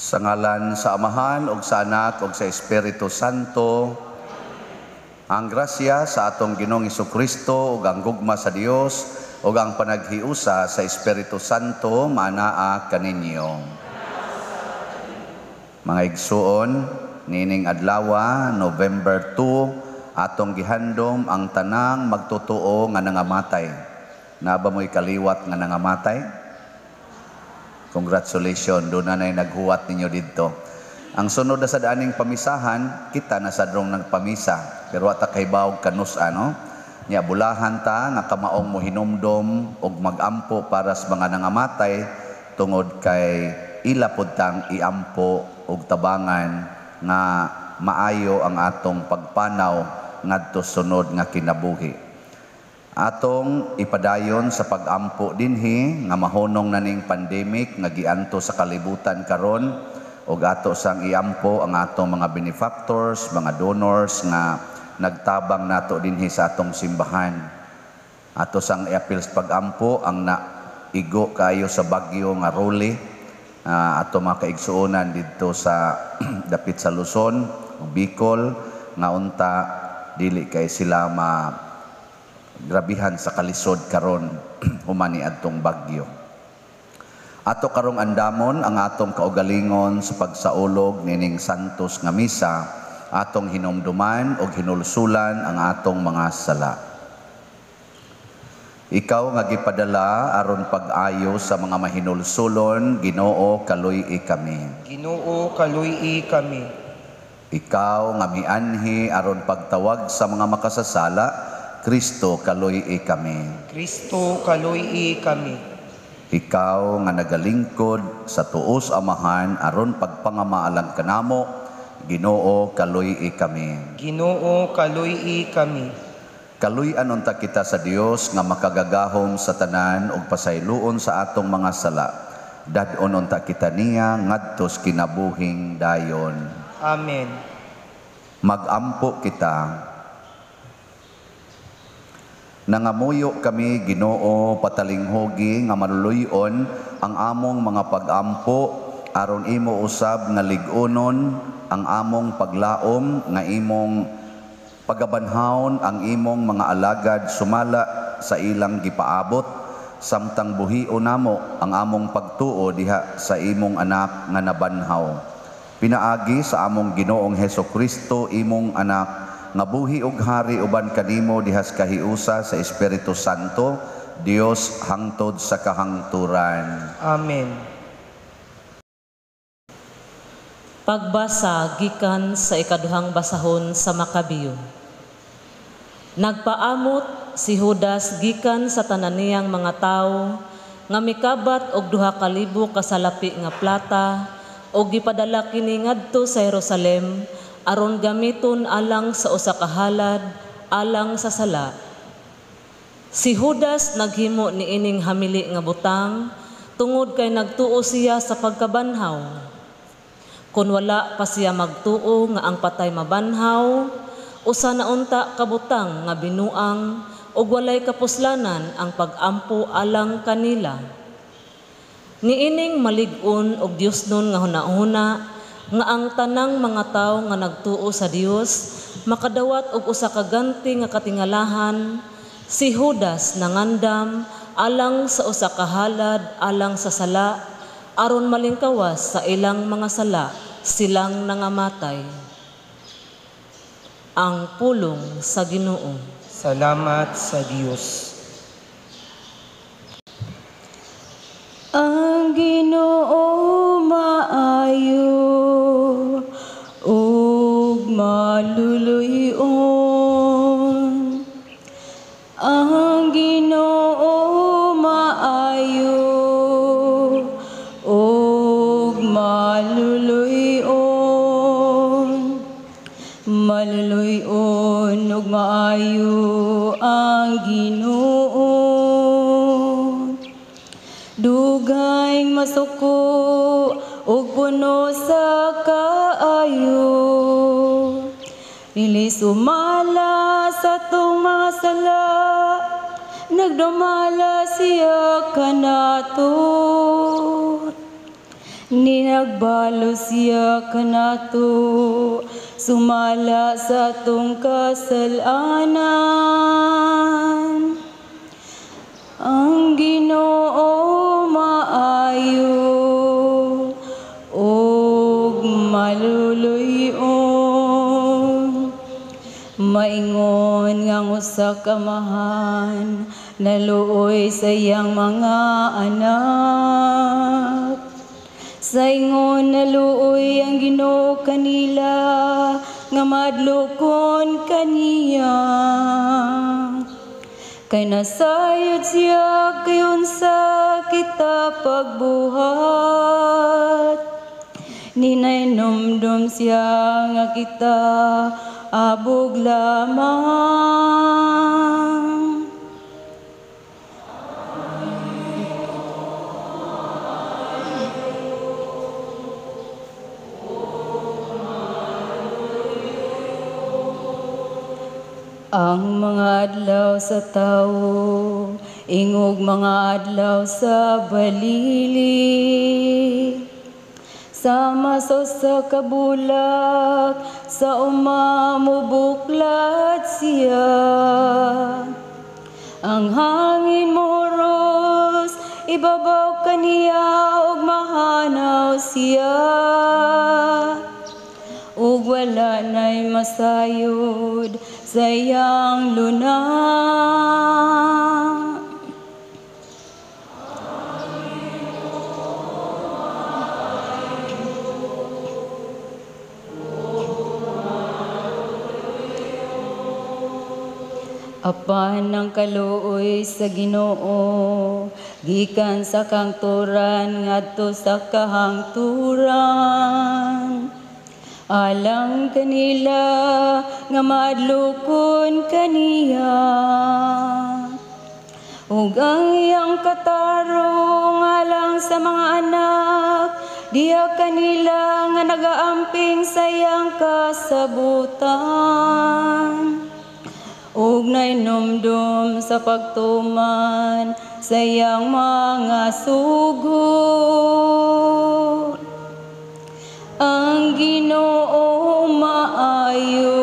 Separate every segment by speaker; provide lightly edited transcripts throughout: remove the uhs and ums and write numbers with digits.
Speaker 1: Sa ngalan sa Amahan ug sa Anak ug sa Espiritu Santo, ang grasya sa atong Ginoong Kristo ug ang gugma sa Dios ug ang panaghiusa sa Espiritu Santo maanaa kaninyo. Mga igsuon, niining adlawa, November 2, atong gihandom ang tanang magtotoo nga nangamatay. Naa ba mo'y kaliwat nga nangamatay? Congratulations, duna na'y naghuwat ninyo didto. Ang sunod na sa daaning pamisahan, kita na sad rong nagpamisa. Pero wa ta kahibaw kanus-a, no? Nya bulahan ta nga kamaong mohinumdom og magampo para sa mga nangamatay tungod kay ila pud tang iampo og tabangan nga maayo ang atong pagpanaw ngadto sunod nga kinabuhi. Atong ipadayon sa pagampo dinhi nga mahunong na ning pandemic nga gianto sa kalibutan karon ug ato sang iampo ang atong mga benefactors, mga donors nga nagtabang nato dinhi sa atong simbahan. Ato sang iapil sa pagampo ang naigo kaayo sa bagyo nga Rolly, ato mga kaigsuonan didto sa dapit sa Luzon, Bicol, nga unta dili kay sila ma grabihan sa kalisod karon human ni adtong bagyo. Ato karong andamon ang atong kaugalingon sa pagsaulog nining santos nga misa, atong hinumduman og hinulsulan ang atong mga sala. Ikaw nga gipadala aron pag-ayo sa mga mahinulsulon, Ginoo, kaluy-i kami.
Speaker 2: Ginoo, kaluy-i kami.
Speaker 1: Ikaw nga mianhi aron pagtawag sa mga makasasala, Kristo, kaluy-i kami.
Speaker 2: Kristo, kaluy-i kami.
Speaker 1: Ikaw nga nagalingkod sa tuos Amahan aron pagpangamaalang kanamo, Ginoo, kaluy-i kami.
Speaker 2: Ginoo, kaluy-i kami.
Speaker 1: Kaluy-an unta kita sa Dios nga makagagahom sa tanan ug pasayloon sa atong mga sala. Dad-on unta kita niya ngadto sa kinabuhing dayon.
Speaker 2: Amen.
Speaker 1: Magampo kita. Nangamuyo kami, Ginoo, patalinghugi nga maluluy-on ang among mga pagampo aron imo usab nga lig-unon ang among paglaom nga imong pagabanhawon ang imong mga alagad sumala sa ilang gipaabot samtang buhion namo ang among pagtuo diha sa imong anak nga nabanhaw. Pinaagi sa among Ginoong Heso Kristo, imong anak, nga buhi ug hari uban kanimo dihas kahiusa sa Espiritu Santo, Dios hangtod sa kahangturan.
Speaker 2: Amen.
Speaker 3: Pagbasa gikan sa ikaduhang basahon sa Makabiyo. Nagpaamot si Judas gikan sa tanan niyang mga tawo nga mikabat og 2,000 ka salapi nga plata og gipadala kini ngadto sa Jerusalem aron gamiton alang sa usa ka halad alang sa sala. Si Judas naghimo niining hamili nga butang tungod kay nagtuo siya sa pagkabanhaw. Kun wala pa siya magtuo nga ang patay mabanhaw, usa na unta kabutang nga binuang ug walay kapuslanan ang pag-ampo alang kanila. Niining malig-on og Diosnon nga hunahuna nga ang tanang mga tawo nga nagtuo sa Dios makadawat og usa ka ganti nga katingalahan, si Judas nangandam alang sa usa ka halad alang sa sala aron malingkawas sa ilang mga sala silang nangamatay. Ang pulong sa Ginoo.
Speaker 2: Salamat sa Dios.
Speaker 4: Ang Ginoo maayo ug maluluy-on. Ang Ginoo maayo ug maluluy-on. Maluluy-on ug maayo ang Ginoo. Dugay masuko ug puno sa kaayo. Dili sumala sa atong mga sala, nagdumala siya kanato. Ninagbalo siya kanato, sumala sa atong kasalanan. Ang Ginoo maayo ug maluluyon. Maingon nga ang usa ka amahan naluoy sa iyang mga anak. Sa ingon naluoy ang Ginoo kanila nga madlokon kaniya. Kay nasayod siya kay unsa kita pagbuhat. Ninainomdom siya nga kita abog lamang. Ang mga adlaw sa tawo, ingog mga adlaw sa balili. Sama sa usa ka bulak, sa uma mubuklat siya. Ang hangin moros, ibabaw kaniya ug mahanaw siya. Ug wala na'y masayod sa iyang luna. Apan ang kaluoy sa Ginoo, gikan sa kangturan ngadto sa kahangturan. Alang kanila nga maadlokon kaniya. Ug ang iyang katarong alang sa mga anak, diha kanila nga nagaamping sa iyang kasabutan. Ug nainomdom sa pagtuman sa iyang mga sugo. Ang Ginoo maayo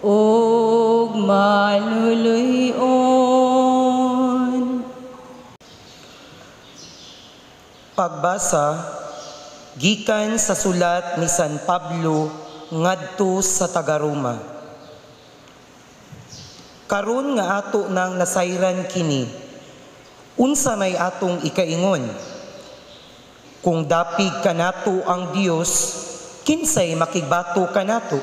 Speaker 4: ug maluluyon.
Speaker 2: Pagbasa gikan sa sulat ni San Pablo ngadto sa taga-Roma. Karon nga ato nang nasayran kini, unsa may atong ikaingon? Kung dapig kanato ang Dios, kinsay makigbato kanato?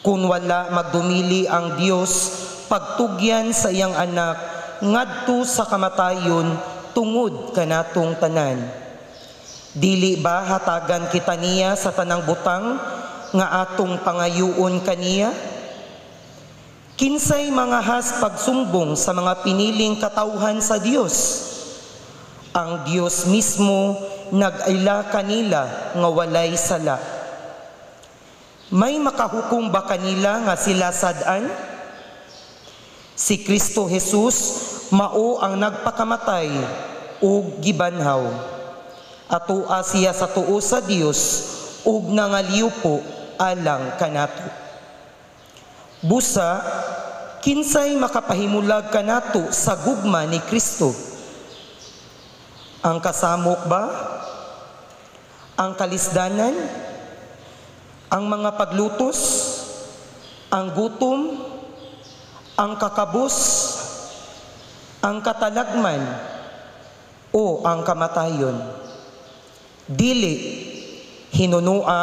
Speaker 2: Kung wala magdumili ang Dios pagtugyan sa iyang anak ngadto sa kamatayon tungod kanatong tanan, dili ba hatagan kita niya sa tanang butang nga atong pangayuon kaniya? Kinsay mangahas pagsumbong sa mga piniling katawhan sa Dios? Ang Dios mismo nag-ila kanila nga walay sala. May makahukom ba kanila nga sila sad-an? Si Kristo Jesus mao ang nagpakamatay ug gibanhaw. Atoa siya sa tuo sa Dios ug nangaliwpo alang kanato. Busa, kinsay makapahimulag kanato sa gugma ni Kristo? Ang kasamok ba? Ang kalisdanan? Ang mga paglutos? Ang gutom? Ang kakabus? Ang katalagman? O ang kamatayon? Dili, hinunua,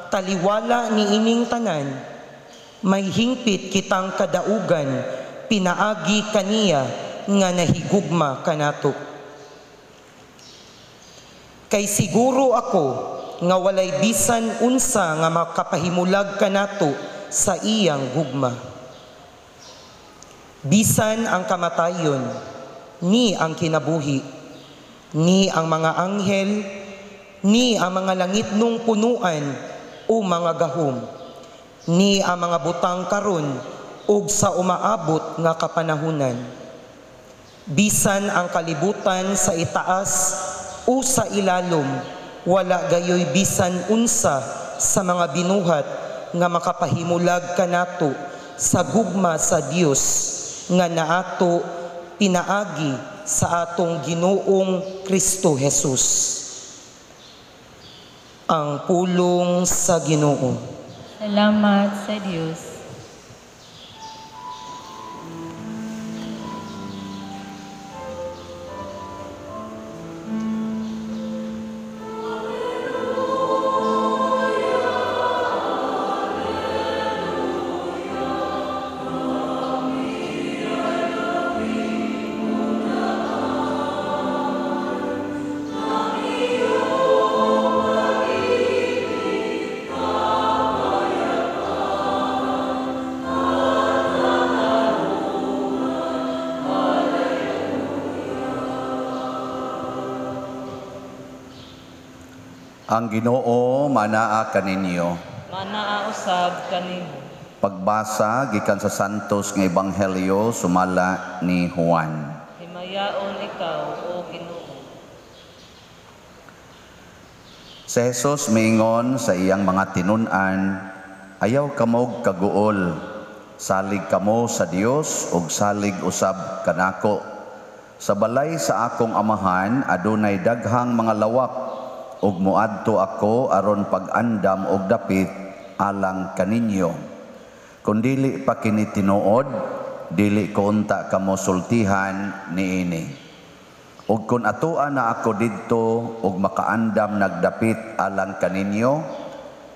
Speaker 2: taliwala ni ining tanan, may hingpit kitang kadaugan, pinaagi kaniya nga nahigugma kanato. Kay siguro ako nga walay bisan unsa nga makapahimulag kanato sa iyang gugma. Bisan ang kamatayon, ni ang kinabuhi, ni ang mga anghel, ni ang mga langitnong punuan o mga gahom, ni ang mga butang karon ug sa umaabot nga kapanahunan. Bisan ang kalibutan sa itaas o sa ilalom, wala gayoy bisan unsa sa mga binuhat nga makapahimulag kanato sa gugma sa Dios nga naato pinaagi sa atong Ginoong Kristo Jesus. Ang pulong sa Ginoo.
Speaker 4: Salamat sa Dios.
Speaker 1: Ang Ginoo manaa kaninyo.
Speaker 3: Manaa usab kanimo.
Speaker 1: Pagbasa gikan sa Santos nga Ebanghelyo sumala ni Juan.
Speaker 3: Himayaon ikaw, o Ginoo.
Speaker 1: Si Jesus miingon sa iyang mga tinun-an, ayaw kamog kaguol, salig kamo sa Dios ug salig usab kanako. Sa balay sa akong amahan adunay daghang mga lawak, ug moadto ako aron pag-andam og dapit alang kaninyo. Kun dili pa kini tinuod, dili ko unta kamo sultihan niini. Ug kun atoa na ako didto ug makaandam nagdapit alang kaninyo,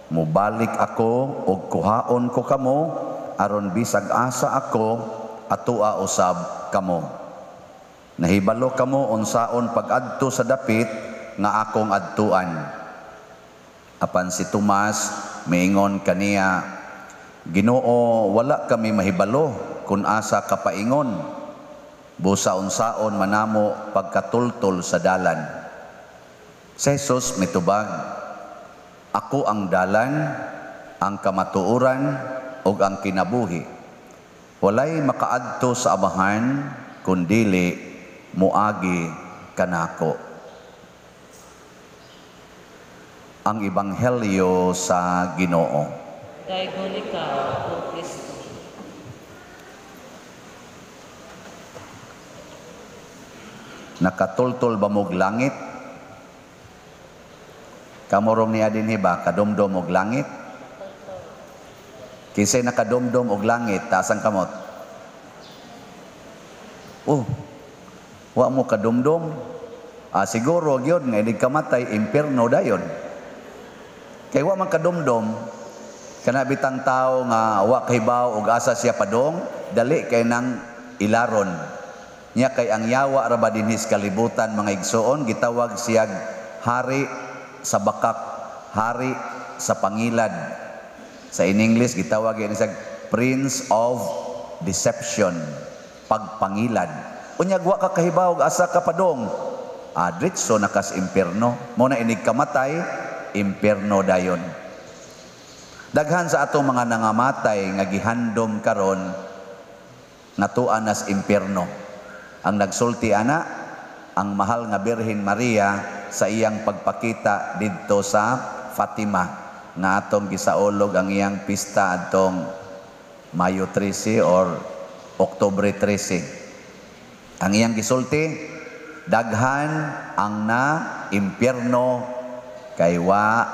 Speaker 1: mobalik ako ug kuhaon ko kamo aron bisag asa ako atoa usab kamo. Nahibalo kamo unsaon pag-adto sa dapit nga akong adtuan. Apan si Tomas miingon kaniya, Ginoo, wala kami mahibalo kun asa ka paingon. Busa unsaon manamo pagkatultol sa dalan. Si Jesus mitubag, ako ang dalan, ang kamatuoran ug ang kinabuhi. Walay makaadto sa Amahan kun dili moagi kanako. Ang Ebanghelyo sa Ginoo.
Speaker 3: Daygon ikaw, O Kristo.
Speaker 1: Nakatultol ba mo'g langit? Kamurong niya dinhi ba kadomdom og langit? Kinsay nakadomdom og langit, taas ang kamot. Oh, wa mo kadomdom? Ah, siguro gyud nga inig kamatay impierno dayon. Kay wa man kadomdom, kana bitang tawo nga wa kahibaw og asa siya padong, dali kay nang ilaron. Nya kay ang yawa ra ba dinhi sa kalibutan mga igsoon, gitawag siyag hari sa bakak, hari sa pangilad. Sa in English gitawag yan siyag Prince of Deception, pagpangilad. Unya wa ka kahibaw og asa ka padong, diretso na kas impierno. Mo na inig kamatay, impierno dayon. Daghan sa atong mga nangamatay nga gihandom karon natuan nas impierno. Ang nagsulti ana ang mahal nga Birhen Maria sa iyang pagpakita didto sa Fatima nga atong gisaulog ang iyang pista adtong Mayo 13 or Oktubre 13. Ang iyang gisulti, daghan ang na impierno kay wa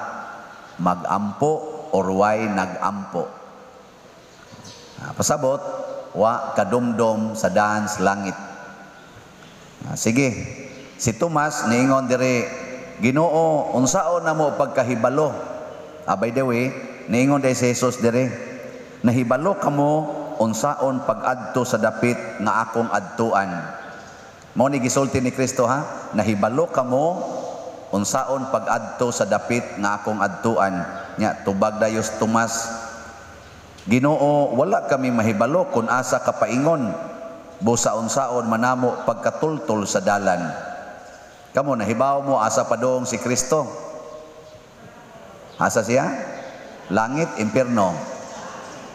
Speaker 1: magampo or way nagampo. Pasabot, wa kadumdum sa daan sa langit. Sige, si Tomas niingon diri, Ginoo, unsaon na mo pagkahibalo? By the way, niingon diri si Jesus diri, nahibalo kamo unsaon pag-adto sa dapit nga akong adtuan. Mao ni gisulti ni Kristo ha, nahibalo kamo unsaon pag-adto sa dapit nga akong adtuan. Nya tubag dayos Tomas, Ginoo, wala kami mahibalo kun asa ka paingon, busa unsaon manamo pagkatultol sa dalan. Kamo nahibaw mo asa padong si Kristo? Asa siya? Langit, impierno.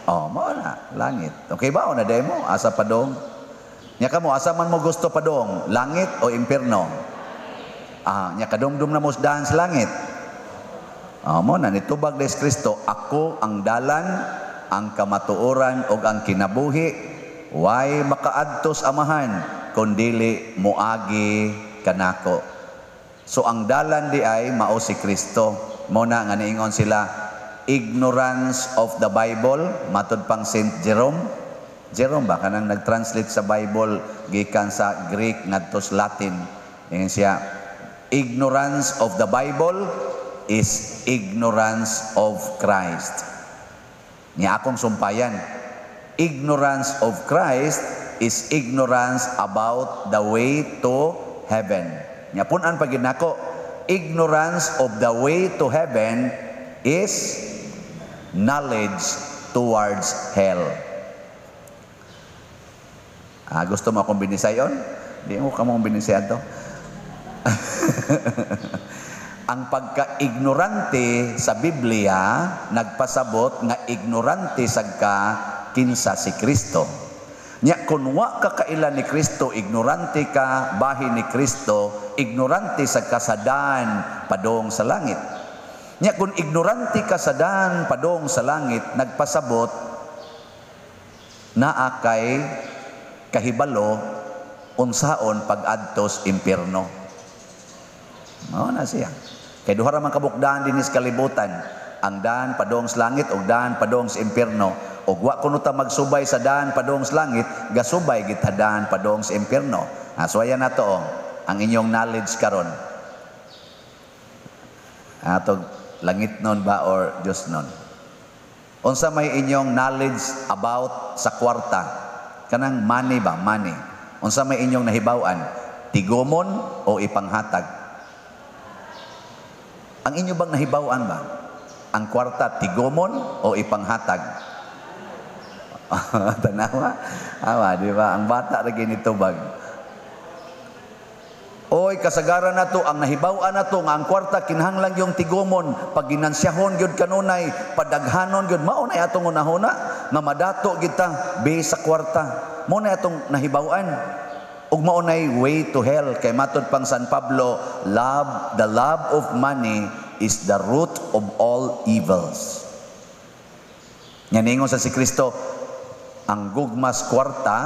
Speaker 1: Oh, mao na, langit. Okay ba na day mo asa padong? Nya kamo asa man mo gusto padong, langit o impierno? Ah, nya kadumdum na mo sa daan sa langit. Ah, mo na nitubag des Kristo, "Ako ang dalan, ang kamatuoran ug ang kinabuhi. Way makaadto sa Amahan kun dili moagi kanako." So ang dalan di ay mao si Kristo. Mo na nga niingon sila, ignorance of the Bible, matud pang Saint Jerome. Jerome ba kanang nag-translate sa Bible gikan sa Greek ngadto sa Latin. Ingon siya, "Ignorance of the Bible is ignorance of Christ." Nya akong sumpayan, ignorance of Christ is ignorance about the way to heaven. Nya pun-an pa gyud nako, ignorance of the way to heaven is knowledge towards hell. Ah, gusto mo akong binisayon? Di mo kamong binisayan to. Ang pagka-ignorante sa Biblia nagpasabot nga ignorante sad ka kinsa si Kristo. Nya kun wa ka kaila ni Kristo, ignorante ka bahin ni Kristo, ignorante sa kasadaan padong sa langit. Nya kun ignorante ka sa daan padong sa langit, nagpasabot naa kay kahibalo unsaon pag-adtos impierno. Mao na siya. Kay duha ra man kabuok daan dinhi sa kalibutan, ang daan padong sa langit ug daan padong sa impierno. Ug wa kuno ta magsubay sa daan padong sa langit, gasubay gid ta daan padong sa impierno. Ah, so ayan na to, oh, ang inyong knowledge karon. Ato langit nun ba or Diyos nun? Unsa may inyong knowledge about sa kwarta? Kanang money ba? Money. Unsa may inyong nahibaw-an? Tigumon o ipanghatag? Ang inyo bang nahibaw-an ba? Ang kwarta, tigumon o ipanghatag? Tanawa? Awa, di ba? Ang bata ra ginitubag. Oy, kasagaran nato ang nahibaw-an nato nga ang kwarta kinahanglan yung tigumon, pag ginansyahon gyud kanunay, padaghanon gyud, mao na atong hunahuna nga madato gyud ta base sa kwarta. Mao na atong nahibaw-an. Ug mao nay way to hell kay matud pang San Pablo, love the love of money is the root of all evils. Nya ningon sa si Kristo, ang gugmas kwarta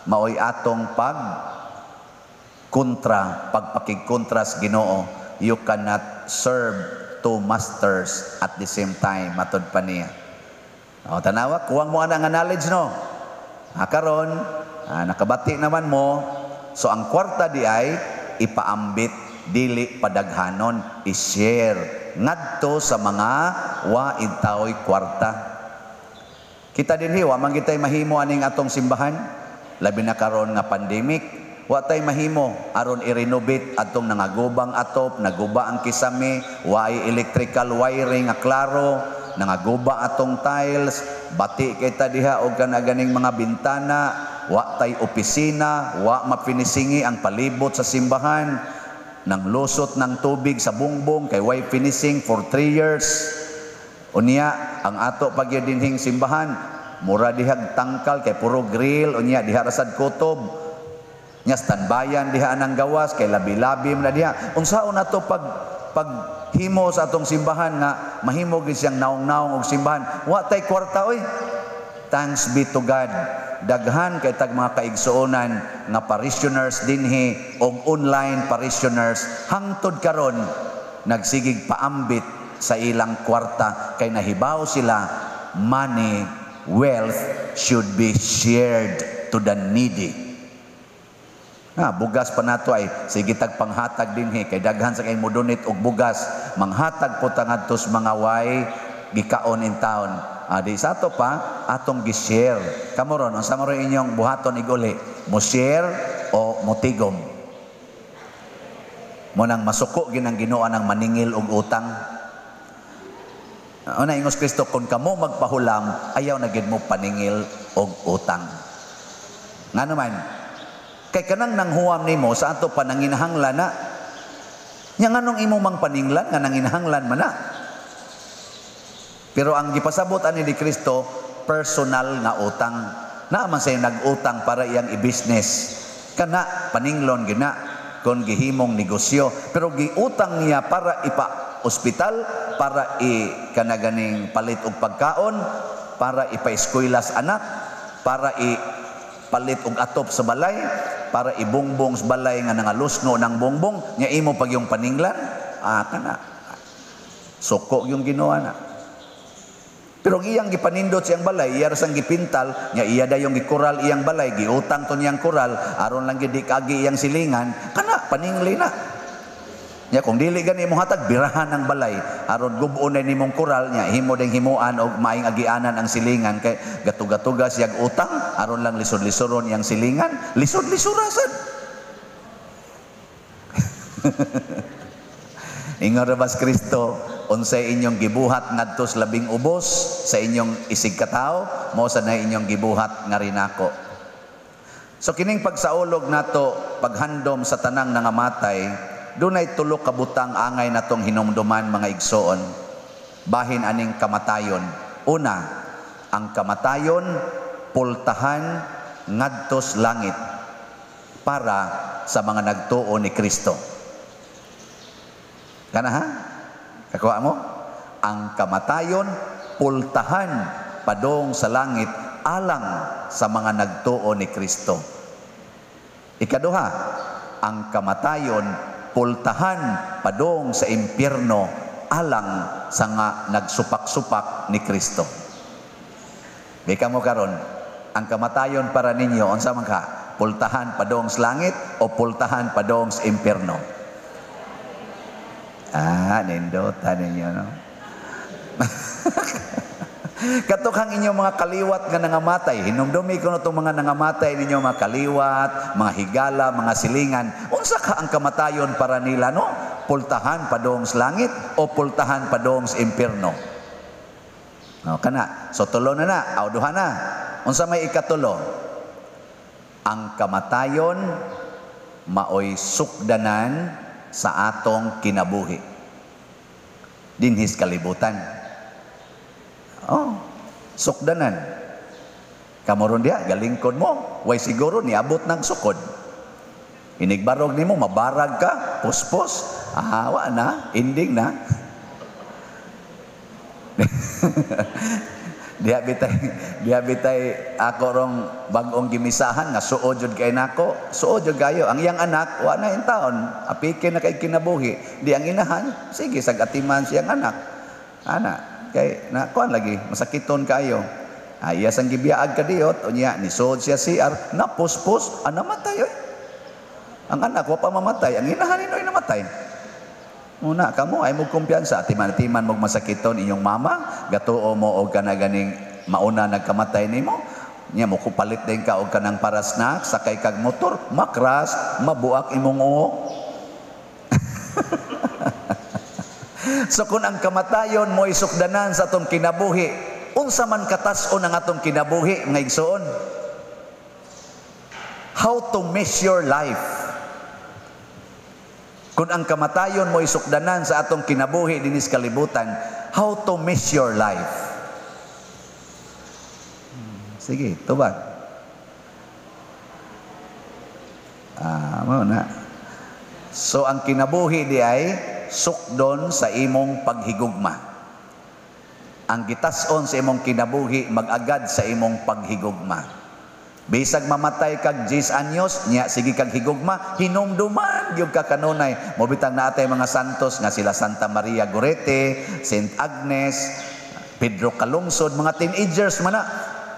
Speaker 1: maoy atong pag kontra, pagpakigkontra sa Ginoo. "You cannot serve two masters at the same time," matud pa niya. O, tanawa, kuwang mo ana nga knowledge, no? Ha, karon, nakabati naman mo, so ang kwarta di ay ipaambit, dili padaghanon, i-share ngadto sa mga wa intaoy kwarta. Kita dinhi wa man gitay mahimo aning atong simbahan, labi na karon nga pandemic. Wa tay mahimo aron i-renovate atong nangagubang atop, naguba ang kisame, waay electrical wiring nga klaro, nangaguba atong tiles, bati kita diha og kana ganing mga bintana, wa tay opisina, wa mapinisingi ang palibot sa simbahan, nang lusot ng tubig sa bungbong kay way finishing for 3 years. Unya ang ato pagyud dinhing simbahan, mura dihag tangkal kay puro grill, unya diha rasad kutob. Nya standbayan diha anang gawas kay labi-labi man na diha. Unsaon nato pag paghimo sa atong simbahan nga mahimo gyud siyang naong-naong og simbahan? Wa tay kwarta oy. Thanks be to God. Daghan kay tag mga kaigsuonan nga parishioners dinhi og online parishioners hangtod karon nagsigig paambit sa ilang kwarta kay nahibaw sila, money, wealth should be shared to the needy. Ah, bugas pa nato ay sige tag panghatag dinhi kay daghan sa kay mo donate og bugas, manghatag po ta ngadto sa mga way gikaon in town. Ah, di sa ato pa atong gi-share. Kamo ron, unsa man ron inyong buhaton iguli? Mo share o motigom? Mo nang masuko ginang Ginoo ang maningil og utang. Una ingos Kristo, kung kamo magpahulam, ayaw na gid mo paningil og utang. Ngano man? Kay kanang nanghuwam nimo sa ato pa nanginahanglan na. Nya nganong imo mang paninglan nga nanginahanglan man na? Pero ang gipasabot ani ni Kristo, personal nga utang. Naa man say nag-utang para iyang i-business. Kana paninglon gina. Kung gihimong negosyo, pero giutang niya para ipa-ospital, para i kanaganing palit og pagkaon, para ipa-eskwela sa anak, para ipalit og atop sa balay, para ibungbong sa balay nga nangalusno ng bongbong, nya imo pag yung paninglan, kana. Suko yung Ginoo na. Pero ang iyang gipanindot siyang balay, iya ra sang gipintal, nya iya dayong gikural iyang balay, giutang to niyang kural, aron lang gid di kaagi iyang silingan, kana paningli na. Nya kung dili gani mo hatag, birahan ang balay, aron gub-on na nimong kural, nya himo ding himuan og maayong agianan ang silingan kay gatugatuga siyag utang, aron lang lisod-lisoron iyang silingan, lisod-lisura sad. Ingon ra bas Kristo, unsay inyong gibuhat ngadto sa labing ubos sa inyong isig katawo, mao sad na inyong gibuhat nga rinako. So kining pagsaulog nato, paghandom sa tanang nangamatay, dunay tulo ka butang angay natong hinumduman, mga igsoon, bahin aning kamatayon. Una, ang kamatayon pultahan ngadtos langit para sa mga nagtuo ni Kristo. Kana ha? Kakuha mo? Ang kamatayon pultahan padong sa langit alang sa mga nagtuo ni Kristo. Ikaduha, ang kamatayon pultahan padong sa impyerno alang sa nga nagsupak-supak ni Kristo. Bika mo karon, ang kamatayon para ninyo unsa man ka? Pultahan padong sa langit o pultahan padong sa impyerno? Ah, nindota ninyo, no? Katukang inyong mga kaliwat nga nangamatay, hinumdumi ko na itong mga nangamatay ninyo, mga kaliwat, mga higala, mga silingan. Unsa ka ang kamatayon para nila, no? Pultahan padong sa langit o pultahan padong sa impyerno? No, kana. So tulo na na, aw duha na. Unsa may ikatulo? Ang kamatayon maoy sukdanan sa atong kinabuhi dinhis kalibutan. Oh, sukdanan. Kamoron diha, galingkod mo, way siguro niabot ng sukod. Inigbarog nimo, mabarag ka, puspos, wa na, ending na. Diha bitay ako rong bag-ong gimisahan nga suod jud kay nako, suod jud kayo. Ang iyang anak wa na in taon, apike na kay kinabuhi. Di ang inahan, sige sag atiman siyang anak. Ana, kay na kuan lagi masakiton kayo. Ay iya sang gibiyaag kadiyot, unya ni suod siya CR, napuspos, namatay oy. Ang anak wa pa mamatay, ang inahan ninoy namatay. Una, kamo ay mo kumpiyansa, atiman-atiman mog masakiton inyong mama, gatuo mo og kana ganing mauna nagkamatay nimo, nya mo kupalit din ka og kanang para snack, sakay kag motor, makras, mabuak imong uo. So kung ang kamatayon mo isukdanan sa atong kinabuhi, unsa man katas-on ang atong kinabuhi, mga igsoon? How to measure life? Kung ang kamatayon mo isukdanan sa atong kinabuhi dinis kalibutan, how to measure life? Sige, tubag. Mao na. So ang kinabuhi di ay sukdon sa imong paghigugma. Ang gitas-on sa imong kinabuhi mag-agad sa imong paghigugma. Bisag mamatay kag 10 anyos, nya sige kag higugma, hinumduman gyud ka kanunay. Mobitang naatay mga santos nga sila Santa Maria Gorete, Saint Agnes, Pedro Calungsod, mga teenagers man na.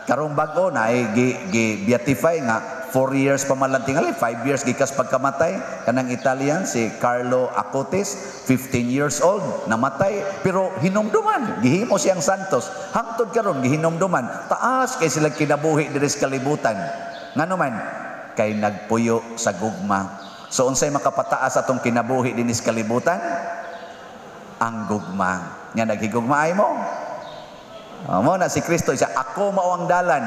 Speaker 1: Karong bag-o na ay gi beatify nga 4 years pa man lang tingali, 5 years gikas pagkamatay kanang Italian si Carlo Acutis, 15 years old namatay, pero hinumduman gihimo siyang santos. Hangtod karon gihinumduman, taas kay sila kinabuhi diri sa kalibutan. Ngano man kay nagpuyo sa gugma. So unsay makapataas atong kinabuhi dinhi sa kalibutan? Ang gugma. Nya naghigugma ay mo. Mo na si Kristo siya, ako mao ang dalan.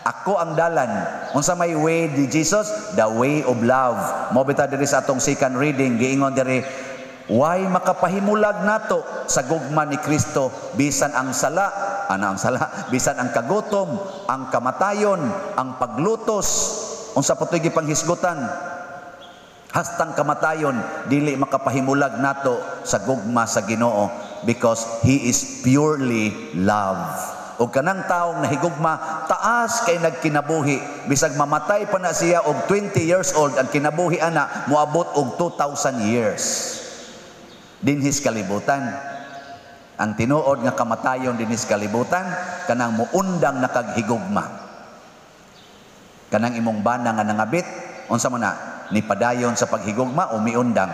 Speaker 1: Ako ang dalan. Unsa may way di Jesus? The way of love. Mo bitaw diri sa atong second reading giingon diri, why makapahimulag nato sa gugma ni Kristo bisan ang sala, ana ang sala, bisan ang kagutom, ang kamatayon, ang paglutos, unsa pa to'y gipanghisgutan? Hastang kamatayon dili makapahimulag nato sa gugma sa Ginoo because He is purely love. Og kanang taong nahigugma, taas kay nagkinabuhi, bisag mamatay pa na siya og 20 years old, ang kinabuhi ana moabot og 2,000 years dinhis kalibutan. Ang tinuod nga kamatayon dinhis kalibutan, kanang muundang nakaghigugma. Kanang imong bana nga nangabit, unsa man na, nipadayon sa paghigugma o miundang?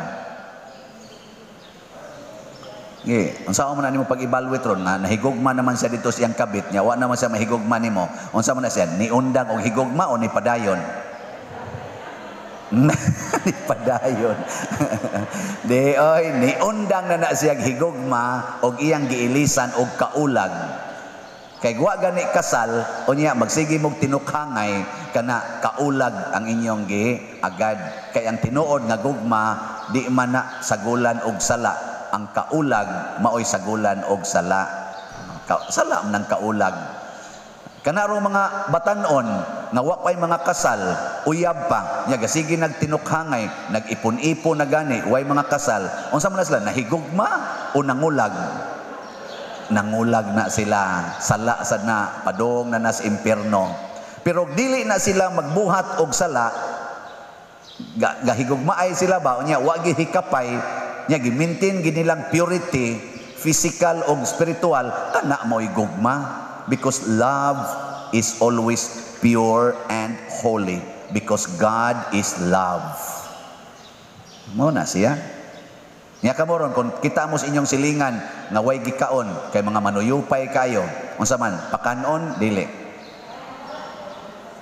Speaker 1: Ge, unsa man na nimo pag-evaluate ron nga nahigugma naman siya dito sa iyang kabit niya, wa naman siya mahigugma nimo. Unsa man na siya, niundang og higugma o nipadayon? Nipadayon. Di oy, niundang na na siya higugma og iyang giilisan og kaulag. Kay wa gani kasal, unya magsige mog tinukhangay kana kaulag ang inyong giagad. Kay ang tinuod nga gugma di man na sagulan og sala. Ang kaulag maoy sagulan og sala. Sala man ang kaulag. Kana rong mga batan-on nga wa pay mga kasal, uyab pa, nya gasige nagtinukhangay, nag-ipon-ipon na gani, way mga kasal. Unsa man na sila, nahigugma o nangulag? Nangulag na sila, sala sad na, padong na nas impierno. Pero dili na sila magbuhat og sala, gahigugmaay sila ba, unya wa gihikapay, nya gimintin ginilang purity, physical og spiritual, kana mo'y gugma. Because love is always pure and holy, because God is love. Mo na siya. Nya kamo ron, kung kita mo sa inyong silingan nga way gikaon kay mga manuyupay kayo, unsa man, pakanon dili.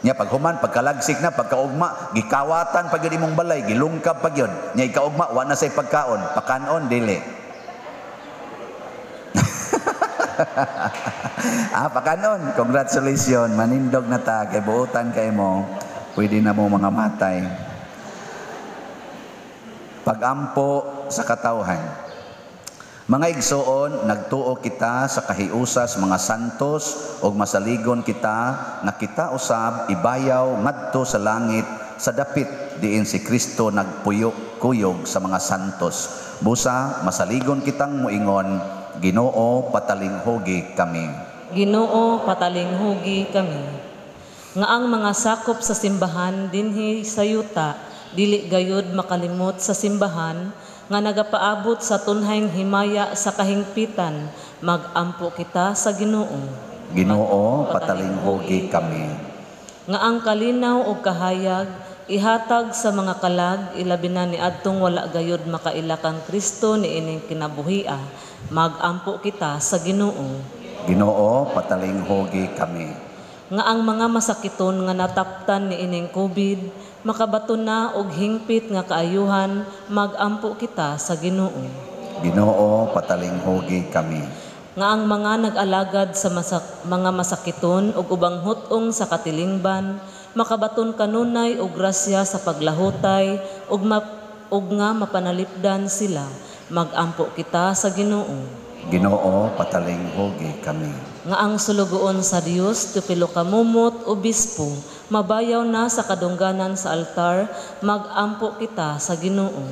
Speaker 1: Nya paghuman, pagkalagsik na, pagkaugma, gikawatan pa gyud imong balay, gilungkab pa gyud. Nya ikaugma wa na say pagkaon, pakanon dili. Pakanon, congratulations, manindog na ta kay buotan kay mo, pwede na mo mga matay. Pagampo sa katawhan. Mga igsoon, nagtuo kita sa kahiusas mga santos ug masaligon kita nga kita usab ibayaw ngadto sa langit sa dapit diin si Kristo nagpuyo kuyog sa mga santos. Busa masaligon kitang moingon, Ginoo, patalinghugi kami.
Speaker 3: Ginoo, patalinghugi kami. Nga ang mga sakop sa simbahan dinhi sa yuta dili gayud makalimot sa simbahan nga nagapaabot sa tunhayng himaya sa kahingpitan, magampo kita sa Ginoo.
Speaker 1: Ginoo, patalinghugi kami.
Speaker 3: Nga ang kalinaw og kahayag ihatag sa mga kalag, ilabi na niadtong wala gayud makaila kang Kristo niining kinabuhia, magampo kita sa Ginoo.
Speaker 1: Ginoo, patalinghugi kami.
Speaker 3: Nga ang mga masakiton nga nataptan niining COVID makabaton na og hingpit nga kaayuhan, magampo kita sa Ginoo.
Speaker 1: Ginoo, patalinghugi kami.
Speaker 3: Nga ang mga nag-alagad sa mga masakiton ug ubang hut-ong sa katilingban makabaton kanunay og grasya sa paglahutay ug ug nga mapanalipdan sila, magampo kita sa Ginoo.
Speaker 1: Ginoo, patalinghugi kami.
Speaker 3: Nga ang sulugoon sa Dios, tupilo kamumot, obispo, mabayaw na sa kadungganan sa altar, magampo kita sa Ginoo.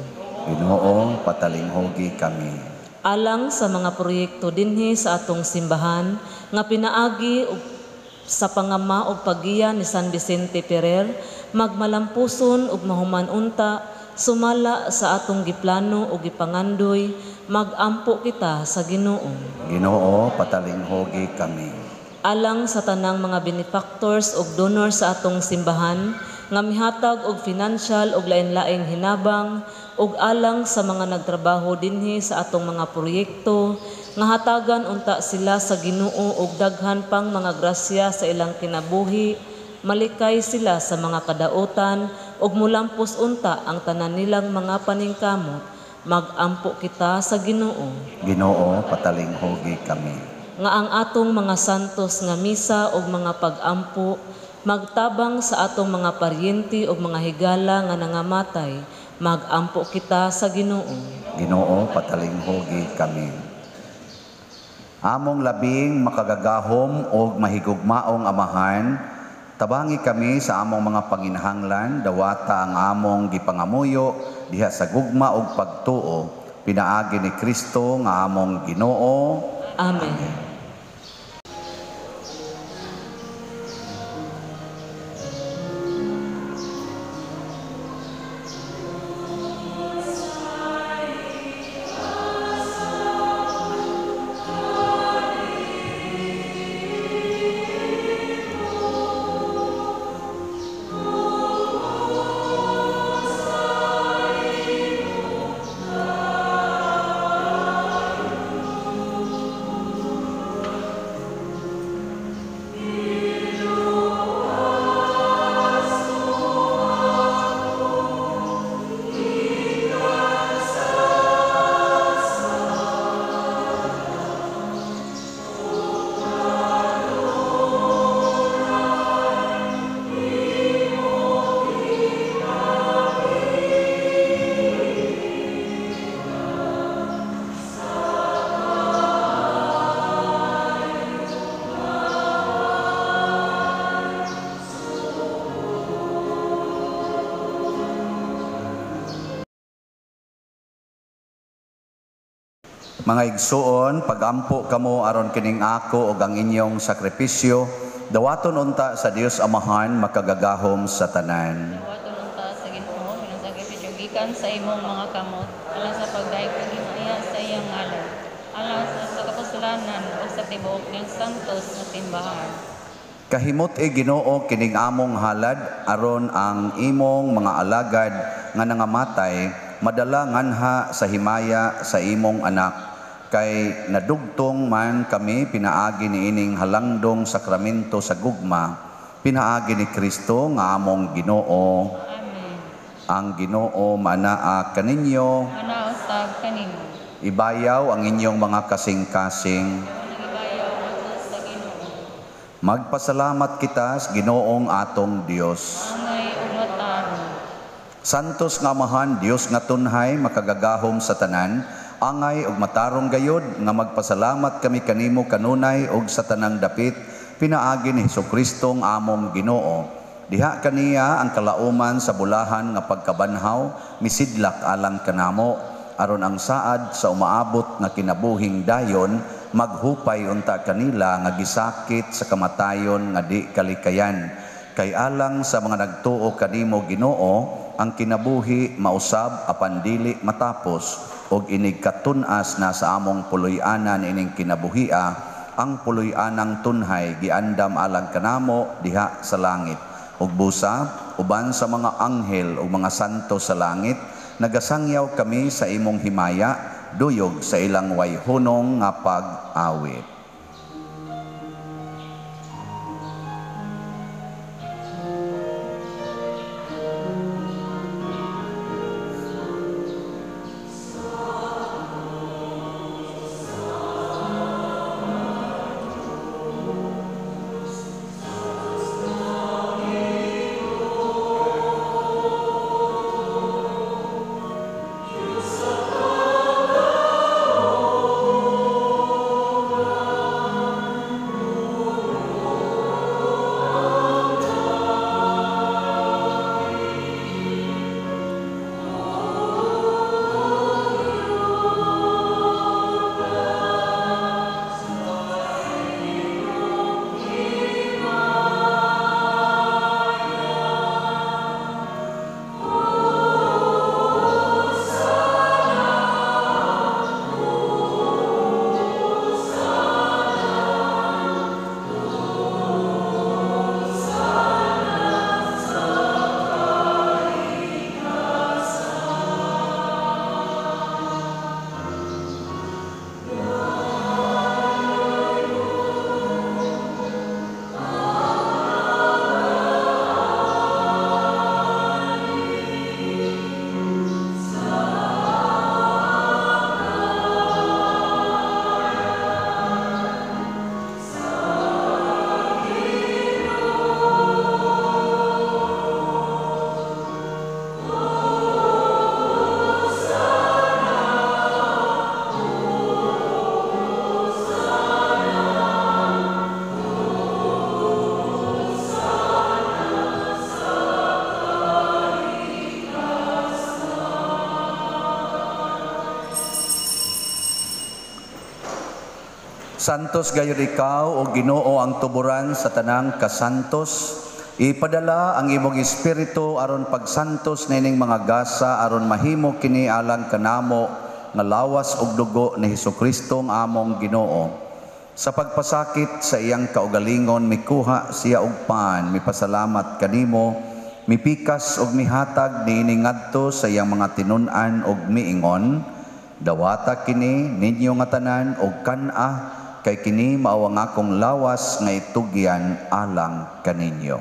Speaker 1: Ginoo, patalinghugi kami.
Speaker 3: Alang sa mga proyekto dinhi sa atong simbahan nga pinaagi sa pangama og paggiya ni San Vicente Ferrer, magmalampuson ug mahuman unta sumala sa atong giplano ug gipangandoy, magampo kita sa Ginoo.
Speaker 1: Ginoo, patalinghugi kami.
Speaker 3: Alang sa tanang mga benefactors ug donors sa atong simbahan nga mihatag og financial ug lain-laing hinabang, ug alang sa mga nagtrabaho dinhi sa atong mga proyekto nga hatagan unta sila sa Ginoo og daghan pang mga grasya sa ilang kinabuhi, malikay sila sa mga kadautan ug mulampos unta ang tanan nilang mga paningkamot, magampo kita sa Ginoo.
Speaker 1: Ginoo, patalinghugi kami.
Speaker 3: Nga ang atong mga santos nga misa ug mga pag-ampo magtabang sa atong mga paryente ug mga higala nga nangamatay, magampo kita sa Ginoo.
Speaker 1: Ginoo, patalinghugi kami. Among labing makagagahom og mahigugmaong Amahan, Tabangi kami sa among mga panginahanglan, dawata ang among gipangamuyo diha sa gugma ug pagtuo, pinaagi ni Kristo nga among Ginoo.
Speaker 3: Amen. Amen.
Speaker 1: Mga igsuon, pagampo kamo aron kining ako ug ang inyong sakripisyo, dawaton unta sa Dios Amahan makagagahom sa tanan.
Speaker 4: Dawaton unta sa Ginoo ang sakripisyo gikan sa imong mga kamot, alang sa pagdayeg ug himaya sa iyang ngalan, alang sa kapostolanan ug sa tibuok niyang santos nga simbahan.
Speaker 1: Kahimot e Ginoo kining among halad aron ang imong mga alagad nga nangamatay madala nganha sa himaya sa imong anak. Kay nadugtong man kami pinaagi niining halangdong sakramento sa gugma, pinaagi ni Kristo nga among Ginoo.
Speaker 4: Amen.
Speaker 1: Ang Ginoo manaa kaninyo,
Speaker 4: manaa usab kanimo.
Speaker 1: Ibayaw ang inyong mga kasing-kasing.
Speaker 4: Ibayaw ngadto sa Ginoo.
Speaker 1: Magpasalamat kita sa Ginoong atong Dios.
Speaker 4: Angay ug matarong.
Speaker 1: Santos nga Amahan, Dios nga tunhay, makagagahom sa tanan, angay ug matarong gayod nga magpasalamat kami kanimo kanunay ug sa tanang dapit pinaagi ni Hesukristo ang among Ginoo. Diha kaniya ang kalauman sa bulahan nga pagkabanhaw misidlak alang kanamo aron ang saad sa umaabot nga kinabuhing dayon maghupay unta kanila nga gisakit sa kamatayon nga di kalikayan. Kay alang sa mga nagtuo kanimo Ginoo ang kinabuhi mausab apan dili matapos og inig katun-as na sa among puloy-anan ining kinabuhia, ang puloy-anang tunhay giandam alang kanamo diha sa langit. Ug busa uban sa mga anghel ug mga santo sa langit, nagasangyaw kami sa imong himaya, duyog sa ilang wayhunong nga pag-awit. Santos gayud ikaw o Ginoo ang tuburan sa tanang kasantos. Ipadala ang imong espiritu aron pagsantos nining mga gasa aron mahimo kini alang kanamo nga lawas ug dugo ni Hesukristo ang among Ginoo. Sa pagpasakit sa iyang kaugalingon mikuha siya og pan, mipasalamat kanimo, mipikas og mihatag niini ngadto sa iyang mga tinun-an og miingon, dawata kini ninyo nga tanan og kan-a kay kini mao ang akong lawas nga itugyan alang kaninyo.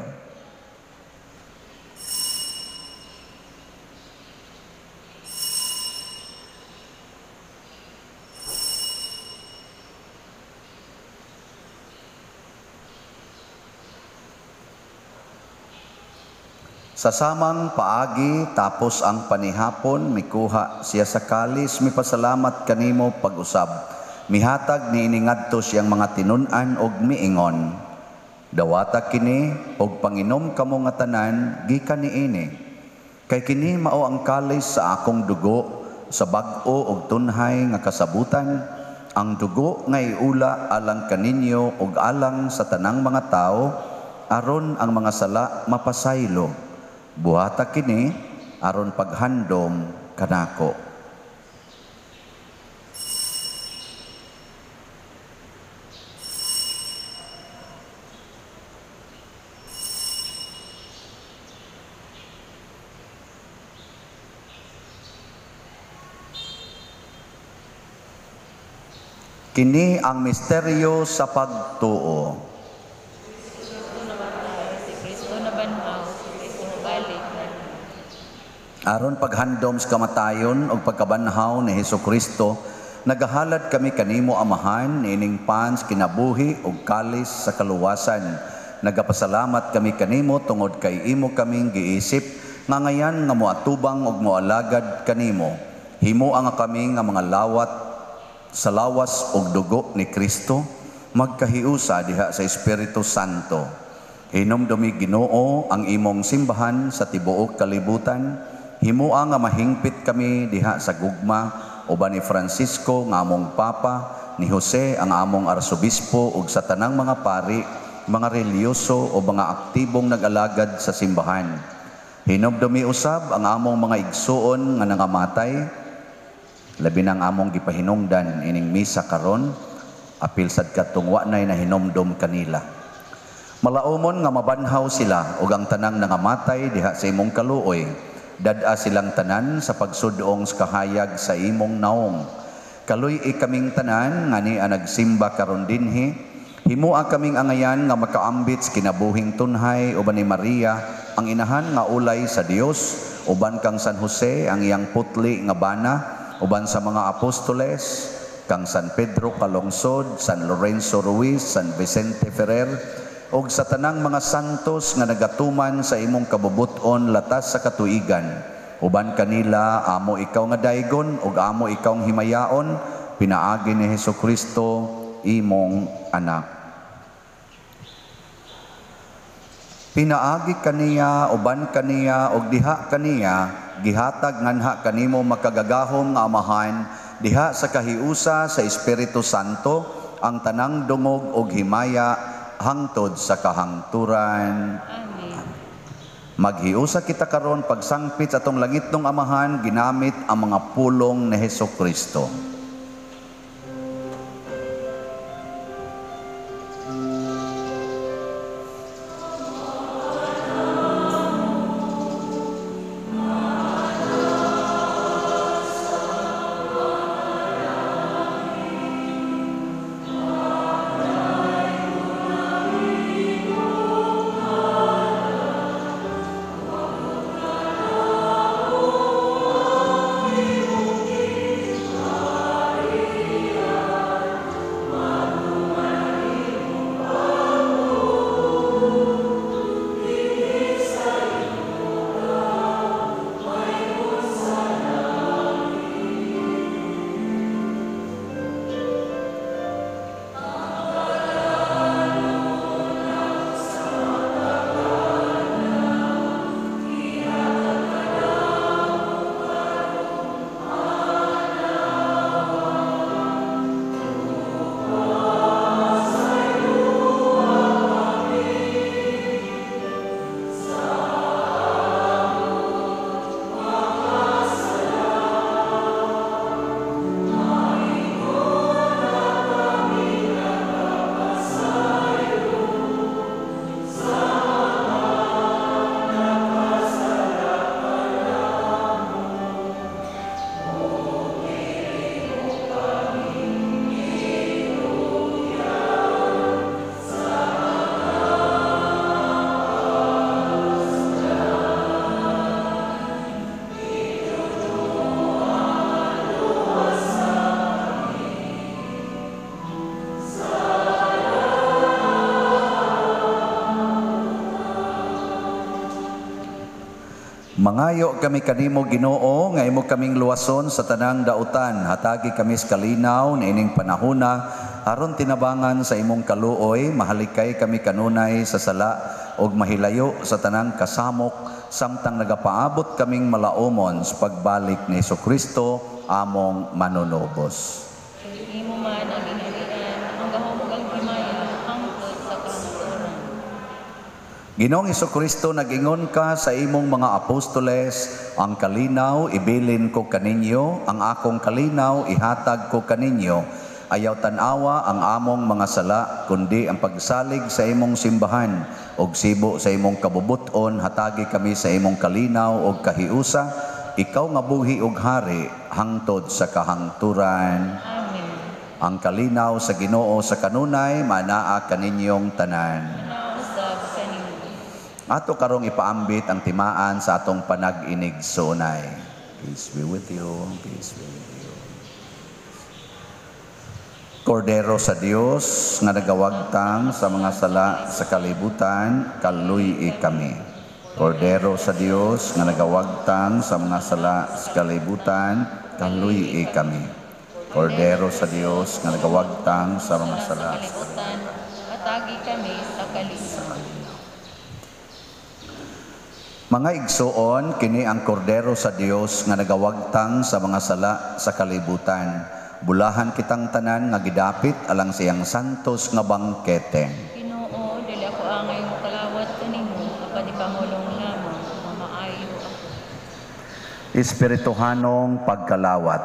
Speaker 1: Sa samang paagi tapos ang panihapon mikuha siya sa kalis mipasalamat kanimo pag-usab. Mihatag niini ngadto siyang mga tinun-an og miingon, dawata kini og panginom kamo nga tanan gikan niini. Kay kini mao ang kalis sa akong dugo sa bag-o og tunhay nga kasabutan, ang dugo nga iula alang kaninyo og alang sa tanang mga tawo aron ang mga sala mapasaylo. Buhata kini aron paghandom kanako. Kini ang misteryo sa pagtuo.
Speaker 5: Si Kristo nabanhaw, si Kristo mobalik.
Speaker 1: Aron paghandom sa kamatayon ug pagkabanhaw ni Hesukristo, nagahalad kami kanimo Amahan niining pan sa kinabuhi ug kalis sa kaluwasan. Nagapasalamat kami kanimo tungod kay imo kaming giisip nga ngayan nga moatubang ug moalagad kanimo. Himoa nga kami nga mga lawat sa lawas ug dugo ni Kristo, magkahiusa diha sa Espiritu Santo. Hinumdumi Ginoo ang imong simbahan sa tibuok kalibutan. Himoa nga mahingpit kami diha sa gugma uban ni Francisco nga among Papa, ni Jose ang among Arsobispo ug sa tanang mga pari, mga relihiyoso o mga aktibong nag-alagad sa simbahan. Hinumdumi usab ang among mga igsuon nga nangamatay, labi na ang among gipahinungdan ining misa karon, apil sad kadtong wa nay nahinomdom kanila. Malaumon nga mabanhaw sila ug ang tanang nangamatay diha sa imong kaluoy. Dad-a silang tanan sa pagsudong sa kahayag sa imong naong. Kaluy-i kaming tanan nga ni ang nagsimba karon dinhi. Himoa kaming angayan nga makaambit sa kinabuhing tunhay uban ni Maria ang inahan nga ulay sa Dios, uban kang San Jose ang iyang putli nga bana, uban sa mga apostoles, kang San Pedro Calungsod, San Lorenzo Ruiz, San Vicente Ferrer, og sa tanang mga santos nga nagatuman sa imong kabubut-on latas sa katuigan. Uban kanila amo ikaw nga daygon ug amo ikaw ang himayaon, pinaagi ni Hesukristo imong anak. Pinaagi kaniya, uban kaniya, ug diha kaniya, gihatag nganha kanimo makagagahom nga Amahan, diha sa kahiusa sa Espiritu Santo, ang tanang dungog ug himaya hangtod sa kahangturan.
Speaker 5: Amen.
Speaker 1: Maghiusa kita karon pagsangpit sa atong langitnong Amahan ginamit ang mga pulong ni Hesukristo. Mangayo kami kanimo Ginoo nga imo kaming luwason sa tanang dautan, hatagi kami sa kalinaw niining panahona aron tinabangan sa imong kaluoy, mahalikay kami kanunay sa sala ug mahilayo sa tanang kasamok samtang nagapaabot kaming malaumon sa pagbalik ni Hesukristo among manunubos.
Speaker 5: Imo man ang gingharian, ang gahom ug ang himaya hangtod sa kahangturan.
Speaker 1: Ginoong Hesukristo, nag-ingon ka sa imong mga apostoles, ang kalinaw ibilin ko kaninyo, ang akong kalinaw ihatag ko kaninyo. Ayaw tan-awa ang among mga sala, kundi ang pagsalig sa imong simbahan og sibo sa imong kabubut-on, hatagi kami sa imong kalinaw og kahiusa, ikaw nga buhi og hari hangtod sa kahangturan.
Speaker 5: Amen.
Speaker 1: Ang kalinaw sa Ginoo sa kanunay manaa kaninyong tanan. Ato karong ipaambit ang timaan sa atong panag-inig sunay. Peace be with you, peace be with you. Kordero sa Dios nga nagawagtang sa mga sala sa kalibutan, kaluy-i kami. Kordero sa Dios nga nagawagtang sa mga sala sa kalibutan, kaluy-i kami. Kordero sa Dios nga nagawagtang sa mga sala sa
Speaker 5: kalibutan, atagi kami sa kalibutan.
Speaker 1: Mga igsuon, kini ang kordero sa Dios nga nagawagtang sa mga sala sa kalibutan. Bulahan kitang tanan nga gidapit alang siyang santos nga bangkete.
Speaker 5: Ginoo, dili ako angay mokalawat kanimo, apan ipangulong lamang nga maayo ako.
Speaker 1: Espirituhanong pagkalawat.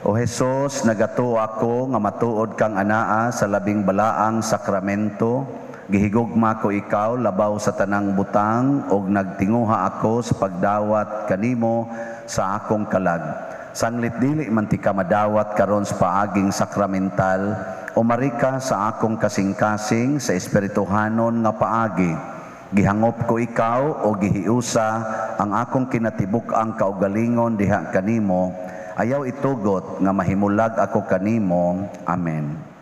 Speaker 1: O Hesus, nagatuo ako nga matuod kang anaa sa labing balaang sakramento. Gihigugma ko ikaw labaw sa tanang butang og nagtinguha ako sa pagdawat kanimo sa akong kalag. Sanglit dili man ti ka madawat karon sa paaging sakramental, umari ka sa akong kasing-kasing sa espirituhanon nga paagi. Gihangop ko ikaw o gihiusa ang akong kinatibuk-ang kaugalingon diha kanimo. Ayaw itugot nga mahimulag ako kanimo. Amen.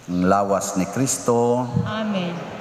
Speaker 1: Ang lawas ni Kristo.
Speaker 5: Amen.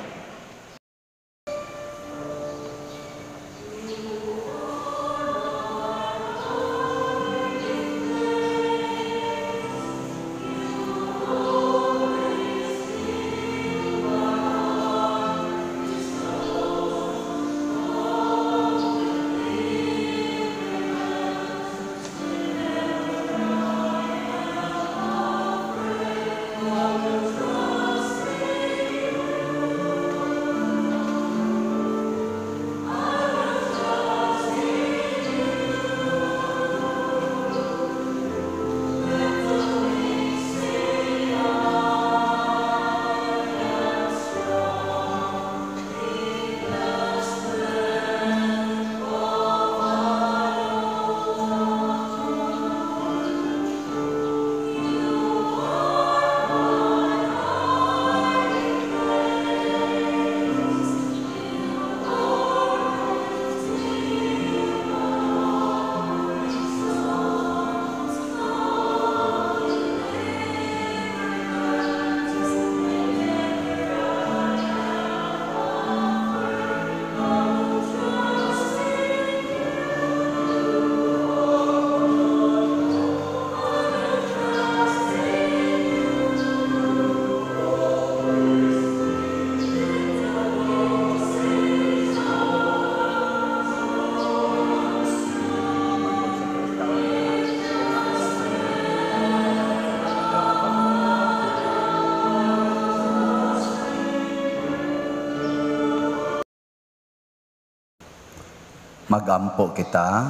Speaker 1: Magampo kita.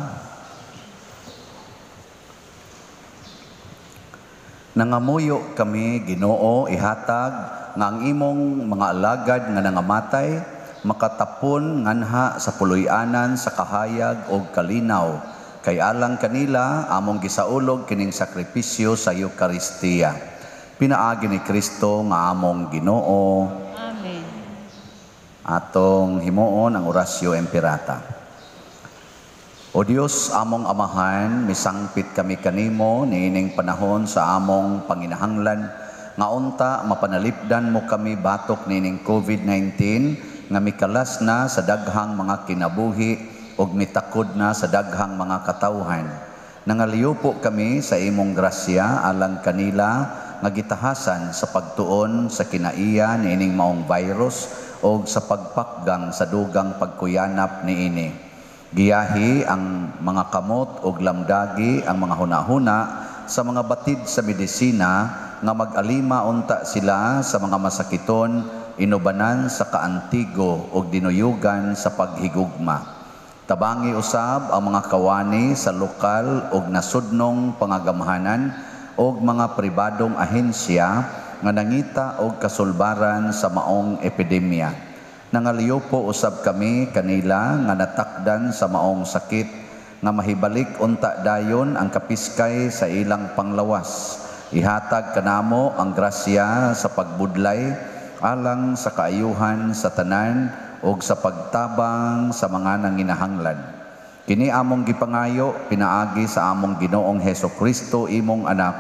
Speaker 1: Nangamuyo kami, Ginoo, ihatag nga ang imong mga alagad nga nangamatay makatapon nganha sa puloy-anan sa kahayag og kalinaw. Kay alang kanila among gisaulog kining sakripisyo sa Eukaristiya. Pinaagi ni Kristo nga among Ginoo. Atong himuon ang orasyo imperata. O Dios, among Amahan, misangpit kami kanimo niining panahon sa among panginahanglan nga unta mapanalipdan mo kami batok niining COVID-19 nga mikalas na sa daghang mga kinabuhi ug mitakod na sa daghang mga katawhan. Nangaliupo kami sa imong grasya alang kanila nga gitahasan sa pagtuon sa kinaiya niining maong virus o sa pagpakgang sa dugang pagkuyanap niini. Giyahi ang mga kamot ug lamdagi ang mga hunahuna sa mga batid sa medisina nga mag-alima unta sila sa mga masakiton inubanan sa kaantigo ug dinuyugan sa paghigugma. Tabangi usab ang mga kawani sa lokal ug nasudnong pangagamhanan og mga pribadong ahensya nga nangita og kasulbaran sa maong epidemya. Nangaliupo usab kami kanila nga natakdan sa maong sakit nga mahibalik unta dayon ang kapiskay sa ilang panglawas. Ihatag kanamo ang grasya sa pagbudlay alang sa kaayuhan sa tanan ug sa pagtabang sa mga nanginahanglan. Kini among gipangayo pinaagi sa among Ginoong Heso Kristo imong anak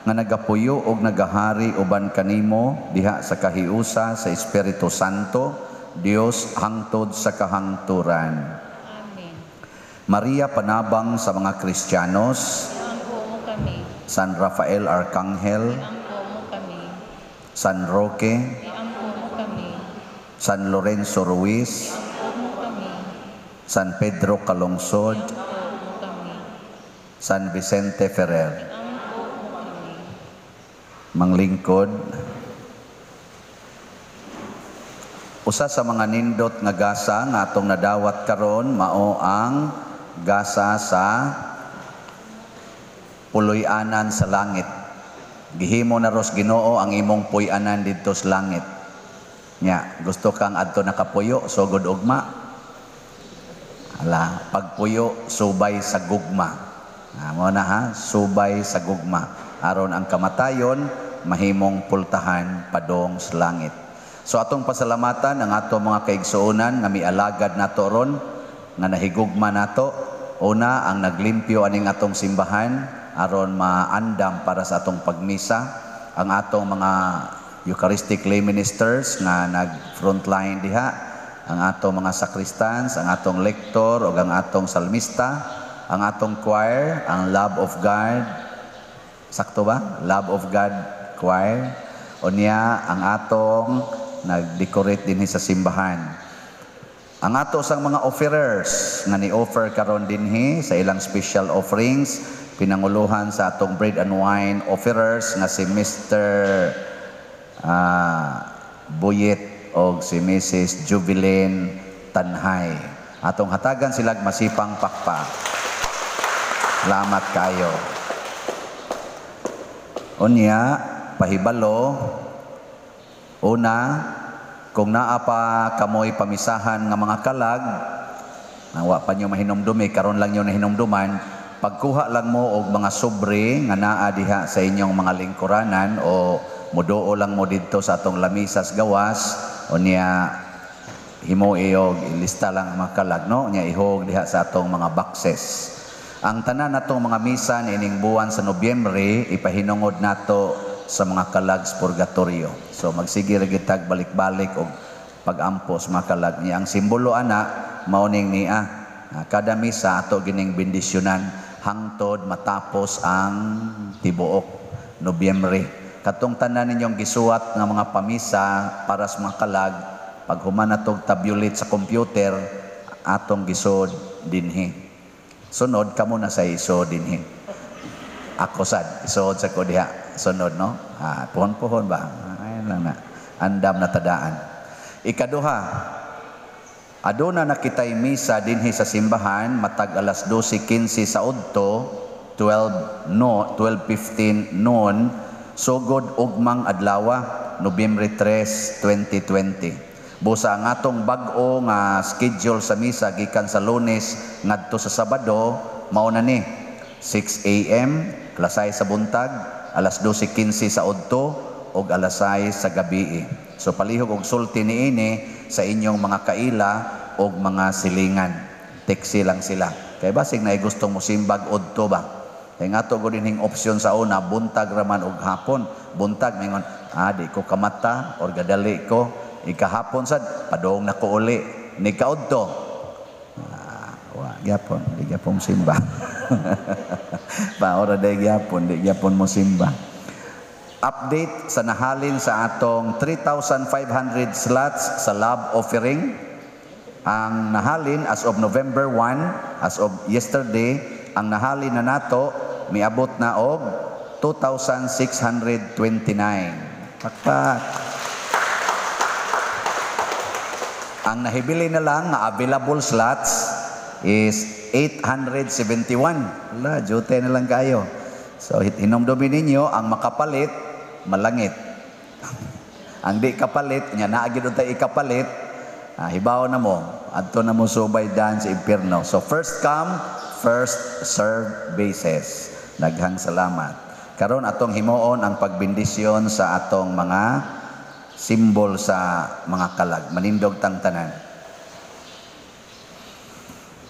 Speaker 1: nga nagapuyo og nagahari uban kanimo diha sa kahiusa sa Espiritu Santo, Dios hangtod sa kahangturan.
Speaker 5: Amen.
Speaker 1: Maria panabang sa mga Kristiyanos,
Speaker 5: Iampo mo kami.
Speaker 1: San Rafael Arcangel,
Speaker 5: Iampo mo kami.
Speaker 1: San Roque,
Speaker 5: Iampo mo kami.
Speaker 1: San Lorenzo Ruiz,
Speaker 5: Iampo mo kami.
Speaker 1: San Pedro Calungsod,
Speaker 5: Iampo mo kami.
Speaker 1: San Vicente Ferrer.
Speaker 5: Iampo mo kami.
Speaker 1: Manglingkod, usa sa mga nindot nga gasa nga atong nadawat karon mao ang gasa sa puloy-anan sa langit. Gihimo na ros Ginoo ang imong puy-anan didto sa langit. Nya, gusto kang adto nakapuyo sugod ugma. Ala, pagpuyo subay sa gugma. Mo na ha, subay sa gugma. Aron ang kamatayon mahimong pultahan padong sa langit. So atong pasalamatan ang ato mga kaigsuonan nga mialagad nato ron, nga nahigugma nato. Una, ang naglimpyo aning atong simbahan aron maandam para sa atong pagmisa. Ang atong mga Eucharistic lay ministers nga nag frontline diha, ang atong mga sakristans, ang atong lektor ug ang atong salmista, ang atong choir, ang Love of God. Sakto ba? Love of God Choir. Unya ang atong nag-decorate dinhi sa simbahan. Ang ato sang mga offerers nga ni-offer karon dinhi sa ilang special offerings, pinanguluhan sa atong bread and wine offerers nga si Mr. Buyet og si Mrs. Jubilin Tanhay. Atong hatagan silag masipang pakpak. Salamat kayo. Unya, pahibalo, una, kung naa pa kamoy pamisahan nga mga kalag, wa pa nyo mahinumdumi, karon lang nyo nahinumduman, pagkuha lang mo og mga sobre nga naa diha sa inyong mga lingkuranan o muduo lang mo didto sa atong lamisas gawas, o niya himo og ilista lang ang mga kalag, no? Niya ihog diha sa atong mga boxes. Ang tanan natong mga misa niining buwan sa Nobyembre ipahinungod nato sa mga kalag sa purgatorio. So magsige ra gitag balik-balik og pag-ampo sa mga kalag niya. Ang simbolo ana mao ning niya. Kada misa ato gining bendisyonan hangtod matapos ang tibuok Nobyembre. Katong tanan ninyong gisuwat nga mga pamisa para sa mga kalag, pag human natog tabulate sa computer, atong gisod dinhi. Sunod kamo na sa iso dinhi. Ako sad, isuod sa ko diha. Sunod, no? Puhon-puhon ba? Ayun lang na. Andam na tadaan. Ikaduha, aduna na kitay misa dinhi sa simbahan matag alas 12:15 sa udto, 12:15 noon, sugod ugmang adlawa, Nobyembre 3, 2020. Busa ang atong bag-o nga schedule sa misa gikan sa Lunes ngadto sa Sabado, mao na ni 6 AM, alas 6 sa buntag, alas 12:15 sa udto ug alas 6 sa gabi. So palihog og sulti niini, sa inyong mga kaila og mga silingan. Taxi lang sila. Kay basig na gustong mosimbag udto ba. Kay nga to gud ining opsyon sa una, buntag raman og hapon. Buntag mingon, di ko kamata or gadali ko. Ikahapon sad padong na ko uli ni kaudto. Wa gyapon, di gyapon simba. Paora day gyapon, di gyapon mo simba. Update sa nahalin sa atong 3,500 slots sa love offering. Ang nahalin as of November 1, as of yesterday, ang nahalin na nato miabot na og 2,629. Pakpak. Ang nahibili na lang nga available slots is 871. Wala, jute na lang kayo. So, hinumdumin ninyo, ang makapalit, malangit. Ang di kapalit, nya naa gid untay ikapalit, hibaw na mo, adto na mo subay dan sa impierno. So, first come, first serve basis. Daghang salamat. Karon atong himuon ang pagbendisyon sa atong mga simbol sa mga kalag. Manindog tang tanan.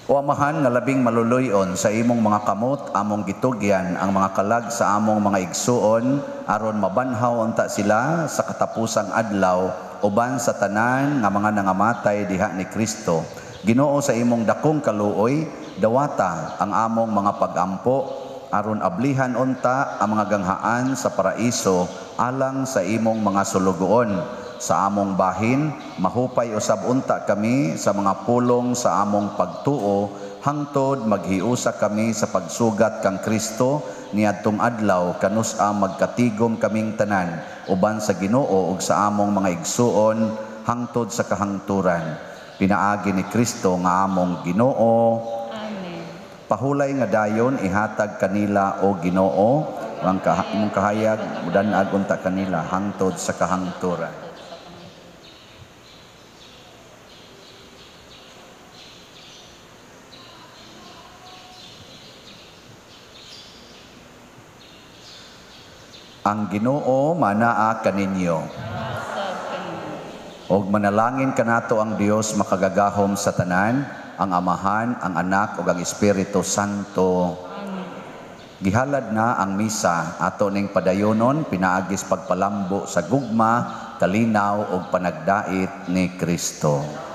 Speaker 1: O Amahan nga labing maluluyon sa imong mga kamot, among gitugyan ang mga kalag sa among mga igsuon, aron mabanhaw unta sila sa katapusang adlaw, uban sa tanan nga mga nangamatay diha ni Kristo. Ginoo, sa imong dakong kaluoy, dawata ang among mga pagampo, aron ablihan unta ang mga ganghaan sa paraiso alang sa imong mga sulugoon. Sa among bahin, mahupay usab unta kami sa mga pulong sa among pagtuo, hangtod maghiusa kami sa pagsugat kang Kristo niadtong adlaw kanus-a magkatigom kaming tanan uban sa Ginoo ug sa among mga igsuon hangtod sa kahangturan. Pinaagi ni Kristo nga among Ginoo.
Speaker 5: Amen.
Speaker 1: Pahulay nga dayon ihatag kanila o Ginoo ang imong kahayag mudan-ag unta kanila hangtod sa kahangturan. Ang Ginoo manaa kaninyo. Og manalangin kanato ang Dios makagagahom sa tanan, ang Amahan, ang Anak ug ang Espiritu Santo.
Speaker 5: Amen.
Speaker 1: Gihalad na ang misa ato ning padayonon pinaagis pagpalambo sa gugma, kalinaw ug panagdait ni Kristo.